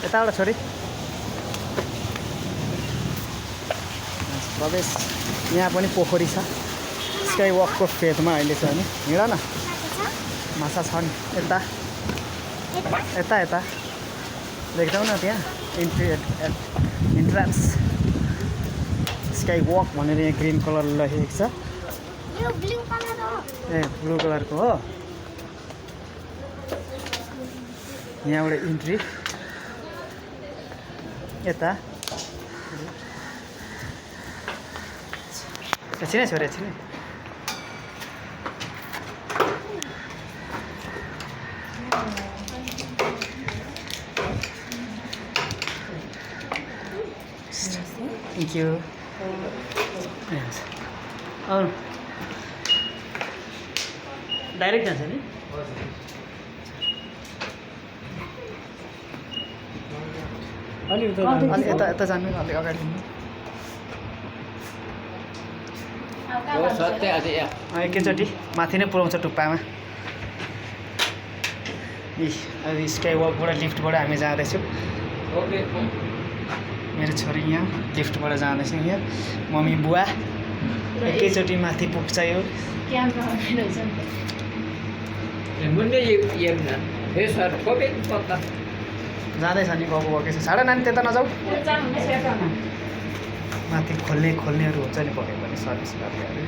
यताबाट छोरी प्रवेश। यहाँ पनि पोखरी छ, स्काई वकको फेदमा अहिले छ नि। हिँड न, माछा छन् यता यता यता देख्छौ न, त्यहाँ इन्ट्रान्स स्काई वक भनेर यहाँ ग्रिन कलर लेखेको छ। ए ब्लू कलरको हो। यहाँबाट इन्ट्री यता एकछिन छोरी एकछिन। Thank you. डाइरेक्ट जान्छ नि। अलि यता यता जानु, अलि अगाडि एकैचोटि माथि नै पुऱ्याउँछ टुप्पामा। अब स्काई वकबाट लिफ्टबाट हामी जाँदैछौँ। मेरो छोरी यहाँ लिफ्टबाट जाँदैछ। यहाँ मम्मी बुवा एकैचोटि माथि पुग्छ। यो जाँदैछ नि, गएको गएकै छ। साढे नानी त्यता नजाऊ, माथि खोल्नेहरू हुन्छ नि पक्कै पनि सर्भिस गर्नेहरू।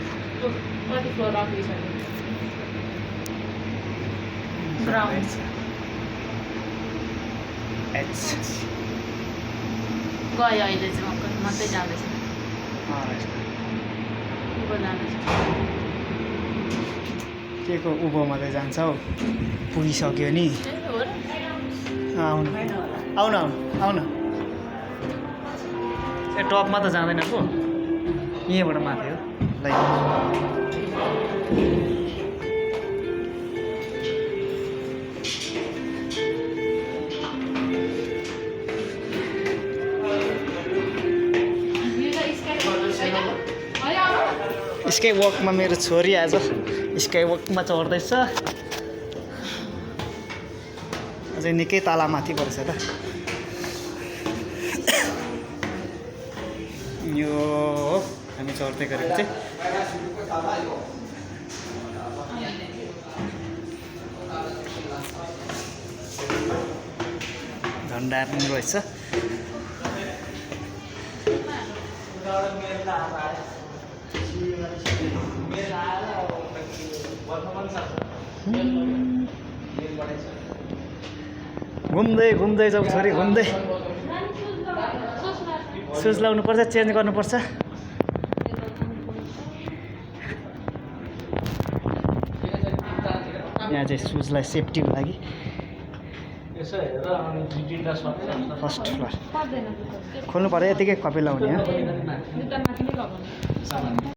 गयो अहिले चाहिँ मात्रै जाँदैछ। के को उँभो मात्रै जान्छ हौ, पुगिसक्यो नि। आउनु आउनु आउनु। ए टपमा त जाँदैन पो, यहीँबाट माथि हो। लाइक स्काई वकमा मेरो छोरी आज स्काई वकमा चढ्दैछ। अझै निकै तला माथि परेछ त। यो हो हामी चढ्दै गरेको चाहिँ। झन्डा पनि रहेछ। घुम्दै घुम्दै जाऊ छोरी, घुम्दै। सुज लाउनुपर्छ, चेन्ज गर्नुपर्छ। यहाँ चाहिँ सुजलाई सेफ्टीको लागि। फर्स्ट फ्लोर खोल्नु पऱ्यो, यतिकै कपी लाउने।